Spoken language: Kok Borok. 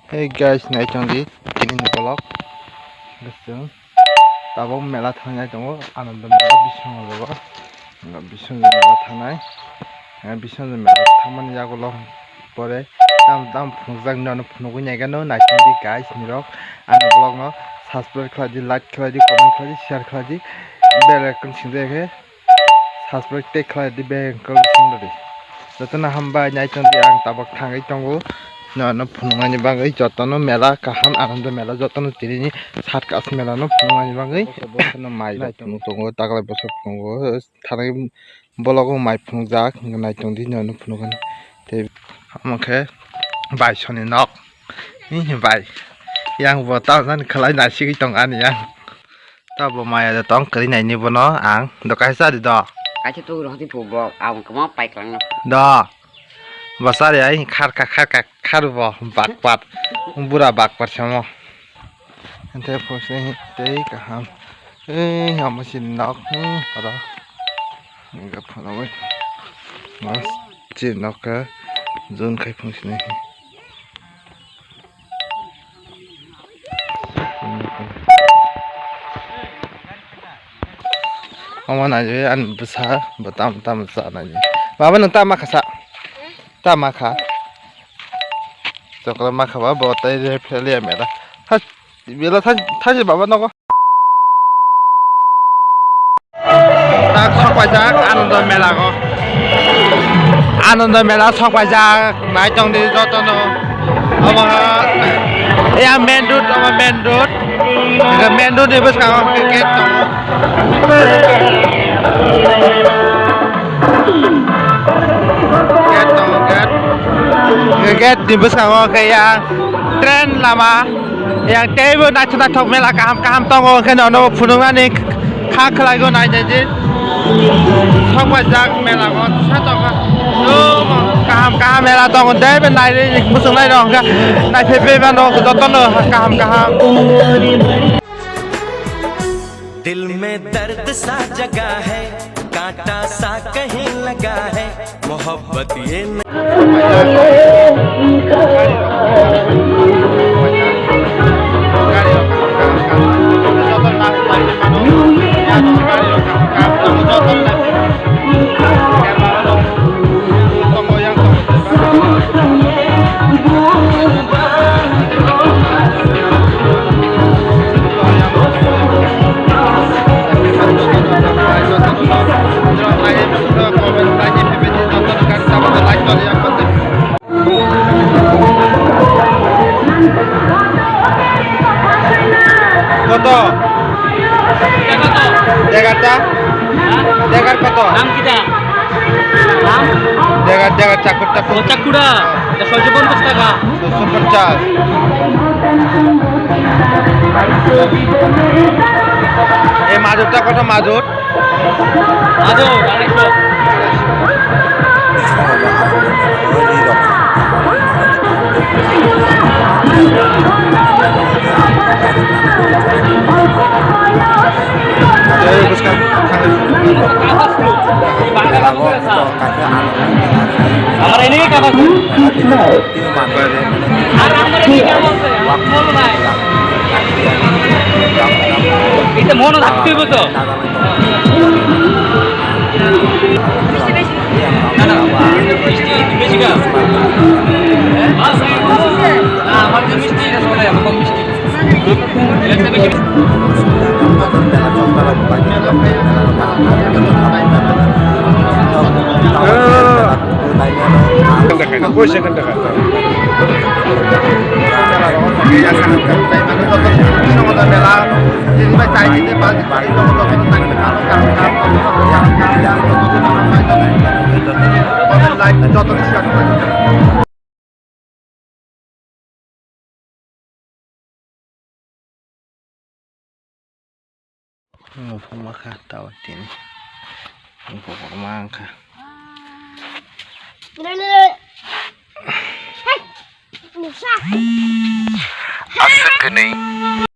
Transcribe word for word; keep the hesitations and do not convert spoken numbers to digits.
Hey guys, nai tong di tini ni vlog. Guys, chwng tabuk mela thangnai tongo, Ananda mela Biswanath o. Biswanath mela thangnai. Eh, Biswanath mela thangmani yagulo pore tam tam phunukjak, nono phunugwi naikhe no nai tong di guys nirok. Ani vlog no subscribe khlai di, like khlai di, comment khlai di, share khlai di, bell icon singdi khe. Subscribe tei khlai di beng kok sing rwdi. Jotono hambai nai tong di, ang tabuk thangwi tongo. Nono phunuknani bagwi jotono mela kaham Ananda mela jotono tini ni circus mela no phunuknani bagwi. Boso boso no mai rok phunuk tongo, taklai boso phunukgo. Thani bolok o mai phunukjak, nai tong di nono phunukgani. Tei omo khe bai soni nok. Ih, bai. Yang bo tamo jani khlai naisigwi tong ani yang. Tabo maya da tong kwrwi naini bono ang. Do kaisa di do. Kaisa tu rohdi phu bo, ang kwma pai klang no. Do. Bo sari ai kharka kharka khar bo bakpat. Bura bakpat samo. Ante phu se tei kaham. Eh, amo si nok. Hmm, oro. Enggak phono bai. Mas si nok ka. Zon khai phung sini. Omo nai ani bwsa bo tam tam cha nai. Baba nwng tama kha sa. Tama kha. Chokla ma kha ba bo tai re phele ya mela. Ha mela tha tha baba nogo. Tak sok paijak Ananda mela go. Ananda mela sok paijak, nai tong di jotono. Omo ha, ya main road, omo main road. Main road ni bwskango gate tongo. Gate tongo, gate. Gate ni bwskango khe ya train lama. Yang teibo naithok naithok mela kaham kaham tongo, hwnkhe nono phunuknani kha khlaigo nainai di. Sok paijak mela o sa tongo. Kaham kaham mela tongo, teibo nairwi muchungnai rok hwnkhe naithok bebak rok jotono kaham kaham. दिल में दर्द सा जगा है, कांटा सा कहीं लगा है, मोहब्बत ये न- কত? এগারোটা? এগারো কত? নাম কিতা? নাম? এগারো, এগারো, চাকুরটা ও, চাকুরা। এটা ছয়শো পঞ্চাশ টাকা। ছয়শো পঞ্চাশ। এই মাদুরটা কত মাদুর? আদৌ আড়াইশো। আমার এনেই কথা শুন। আর আমার এনেই কেমন আছে? বল ভাই। এটা মনে রাখতে হবে তো। না, না, মিষ্টি, মিষ্টি খাও। হ্যাঁ? আমার যে মিষ্টি, এটা সবাই এরকম মিষ্টি। Omo phoma kha tao tini. Omo phoma wngkha. Aswk kwnwi.